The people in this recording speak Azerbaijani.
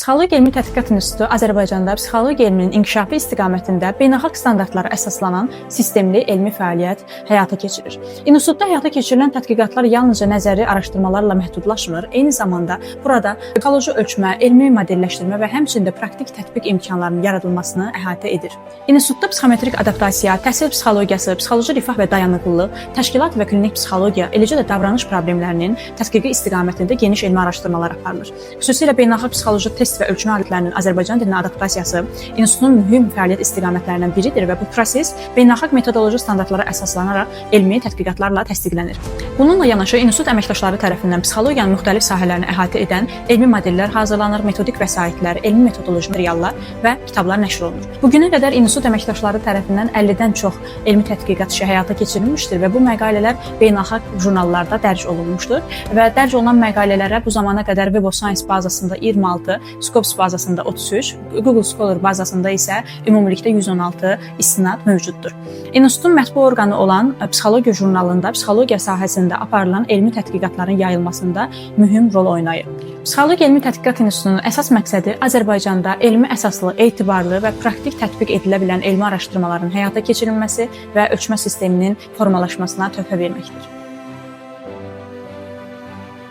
Psixologiya Elmi Tədqiqat İnstitutu Azərbaycanda psixologiya elminin inkişafı istiqamətində beynəlxalq standartlara əsaslanan sistemli elmi fəaliyyət həyata keçirir. İnstitutda həyata keçirilən tədqiqatlar yalnızca nəzəri araşdırmalarla məhdudlaşmır, eyni zamanda burada psixoloji ölçmə, elmi modelləşdirmə və həmçinin də praktik tətbiq imkanlarının yaradılmasını əhatə edir. İnstitutda psixometrik adaptasiya, təhsil psixologiyası, psixoloji rifah və dayanıqlılıq, təşkilat və klinik psixologiya, eləcə də davranış problemlərinin tədqiqi istiqamətində geniş elmi araşdırmalar aparılır. Xüsusilə beynəlxalq psixoloji test və ölçmə alətlərinin Azərbaycan dilinə adaptasiyası institutun mühüm fəaliyyət istiqamətlərindən biridir və bu proses beynəlxalq metodoloji standartlara əsaslanaraq elmi tədqiqatlarla təsdiqlənir. Bununla yanaşı, institut əməkdaşları tərəfindən psixologiyanın müxtəlif sahələrini əhatə edən elmi modellər hazırlanır, metodik vəsaitlər, elmi metodoloji materiallar və kitablar nəşr olunur. Bu günə qədər institut əməkdaşları tərəfindən 50-dən çox elmi tədqiqat işi həyata keçirilmişdir və bu məqalələr beynəlxalq jurnallarda dərc olunmuşdur və dərc olunan məqalələrə bu zamana qədər Web of Science bazasında 26, Scopus bazasında 33, Google Scholar bazasında isə ümumilikdə 116 istinad mövcuddur. İnstitutun mətbu orqanı olan Psixologiya jurnalında psixologiya sahəsində aparılan elmi tədqiqatların yayılmasında mühüm rol oynayır. Psixologiya Elmi Tədqiqat İnstitutunun əsas məqsədi Azərbaycanda elmi əsaslı, etibarlı və praktik tətbiq edilə bilən elmi araşdırmaların həyata keçirilməsi və ölçmə sisteminin formalaşmasına töhfə verməkdir.